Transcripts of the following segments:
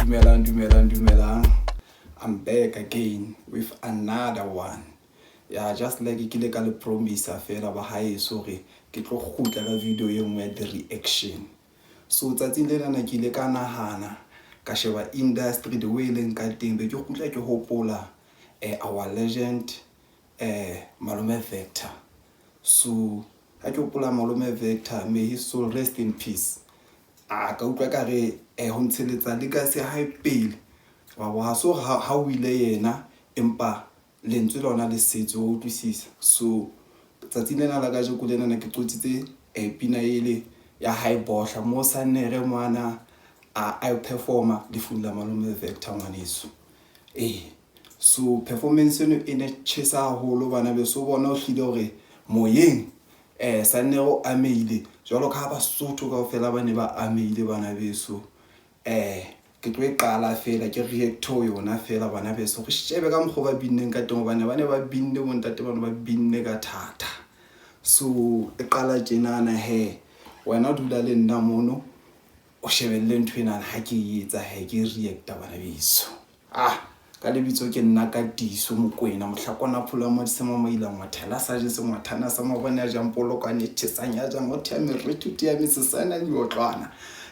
Dumelang, dumelang, dumelang. I'm back again with another one. Yeah, just like ke ile ka le promise fela ba haeso hore ke tlo kgutla ka video e nngwe ya di-reaction. So tsatsing lenana ke ile ka nahana ka sheba industry the way e leng ka teng, be ke kgutla ke hopola our legend, Malome Vector. So ha ke hopola Malome Vector, may his soul rest in peace. A ka utlwa ka re ho ntsheletsa legacy ya hae pele. Wa bo ha se hore ha o ile yena, empa lentswe lona le setse, wa utlwisisa. So tsatsing lena la kajeko lenana ke qotsitse pina ele ya hae Bohla mo Sannere ngwana a performa lefung la Malome Vector, ngwaneso. Ee, so performance eno e ne tjhesa haholo, bana beso. O bona o hlile hore moyeng Sannere o amehile jwalo ka ha Basotho kaofela ba ne ba amehile, bana beso. Ke tlo e qala fela ke react ho yona fela, bana beso, re shebe ka mokgwa ba binneng ka teng, hobane ba ne ba binne, bontate bana ba binne ka thata. So e qala tjenana he, wena dula le nna mono o shebelle ntho enana ha ke e etsa he, ke reacta, bana beso. Ah, ka lebitso ke nna Katiso Mokwena Mohlakwana Pholo ya Modise Mamaila Ngwathela sa jese ngwathana sa mabone a jang polokwane tjhesang ya jang o thea merethuti ya mesesana diotlwana.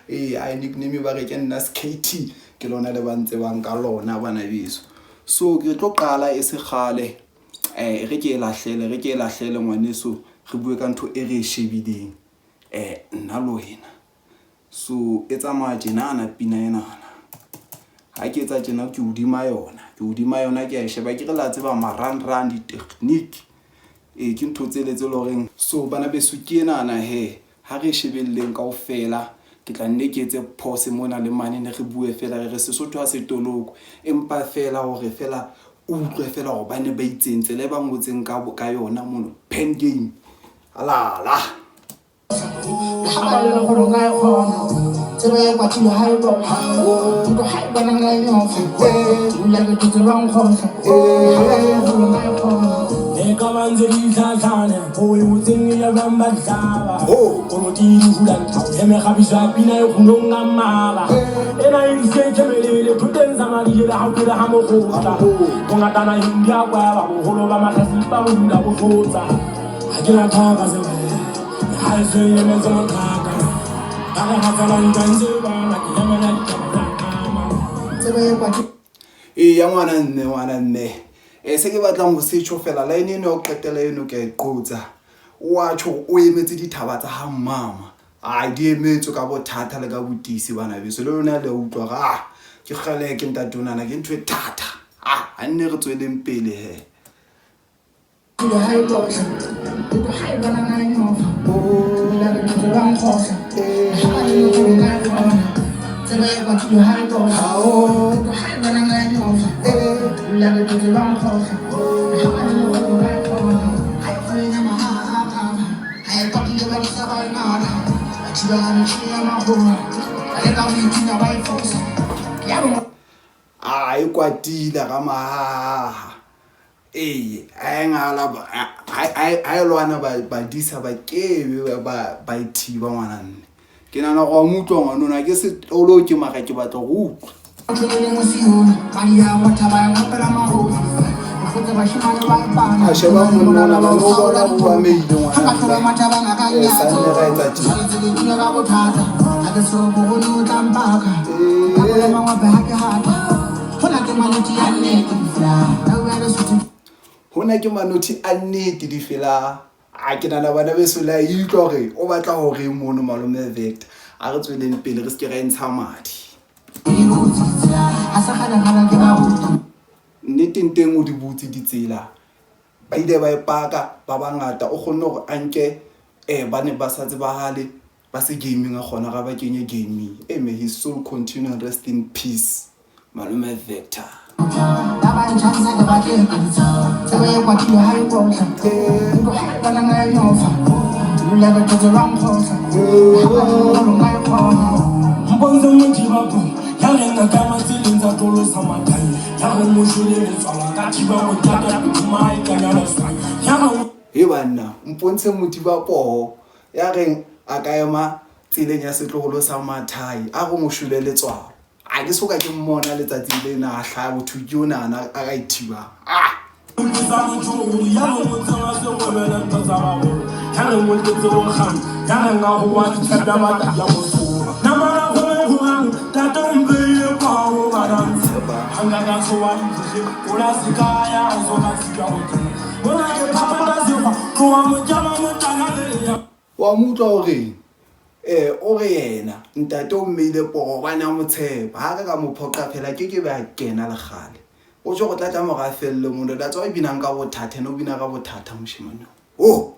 Ee, a nickname ba re ke nna SKT, ke lona le ba ntsebang ka lona, bana beso. So ke tlo qala e se kgale, re ke e lahlele, re ke e lahlele, ngwaneso, re bue ka ntho e re e shebileng nna le wena. So e tsamaya tjenana pina enana. Ha ke etsa tjena ke hodima yona, ke hodima yona, ke a e sheba, ke re la tseba marangrang di-technique, ee, ke ntho tsele tse leng horeng. So bana beso, ke enana he, ha re shebelleng kaofela. Ke tla nne ke etse pause mona le mane, ne re bue fela, re re Sesotho ha se toloko, empa fela hore fela o utlwe fela hore ba ne ba itseng, tsela e ba ngotseng ka yona mono, pen game alala. Ha le gore o ka e kgona, tsebo ya kwatile ha e bona ntlo ha e bona nka e nyofa dula ke thotse ba nkgotlha ha le gore o ka e kgona. E ka ba ntse di tlhatlhane go e motseng ya bang ba ditlaba koloti di hulang e mekgabiso ya pina e kgulong ka mmala ena e dise kemelele thoteng sa madijele ga o kere ga mogotla bongatana hindi a kwaba bogolo ba matlhasipa bo dula bo tlotsa ga ke na thaka se ga e se emetse mothaka ka re ga tsala ntwa ntse bana ke emela ditaba tsa kama. Tsebo ya kwatile. Ee ya ngwana mme, ngwana mme, se ke batlang ho se tjho fela, line eno ya ho qetela eno ke a e qotsa. O a tjho o emetse dithaba tsa ha mmama. Ai, di emetswe ka bothata le ka botisi, bana beso. Le lona le a utlwa hore ah, ke kgele ke ntate onana, ke ntho e thata. Ah, a nne re tsweleng pele he. Ha e bohla ntlo ha e bona nka e nyofa dula ke thotse ba nkgotlha ha le gore o ka e kgona, tsebo ya kwatile ha e bohla ntlo ha e bona nka e nyofa dula ke thotse ba nkgotlha ha le gore o ka e kgona. Ha e kgone mahaha ha e kwatile ba disa ba e ngata ba thibela metšhini ya magoa ba leka go ithunya ba e fosa ya bo. A e kwatile ga mahaha. Ee, a e ngala ha e lwana badisa ba kebe ba e thiba, ngwana nne. Ke nahana gore wa mo utlwa ngwanona, ke setolo ke mara ke batla go utlwa. A sheba monna ona, o bona o amehile, ngwana mme. Sanne ra etsa tjena. Ee. Hona ke manothi a nnete difela. A ke nana bana beso le a utlwa hore o batla ho reng mono Malome Vector. A re tsweleng pele, re se ke ra e ntsha madi. Nneteng teng o di butse ditsela, ba ile ba e paka ba bangata, o kgonne hore a nke ba ne ba sa tsebahale ba se gaming, a kgona ga ba kenye gaming. E may his soul continue and rest in peace, Malome Vector. Ba ba ntšhantsha ke batle tsebo ya kwatile ha e bohla ntlo ha e bona nka e nyofa dula ke thotse ba nkgotlha ha le gore o ka e kgona. Mpontshe mothiba po ya reng a ka matseleng tsa tolosa mathai ya go moshole letswala ka thiba bothata puma e kanya leswai ya go. He banna, mpontshe mothiba poho ya reng a ka ema tseleng ya setloholo sa mathai a go mo shwele letswalo. A ke soka ke mmona letsatsing lena a hlaya botho ke onana a ka ithibang. Ah! Wa mo utlwa o reng? Ee, o re yena ntate o mmeile poho hobane a mo tshepa. Ha ka ka mo phoqa phela a ke ke be a kena le kgale. O tjho go tla tlameha hore a felle mono. That's why o binang ka bothata, yena o bina ka bothata moshemane o.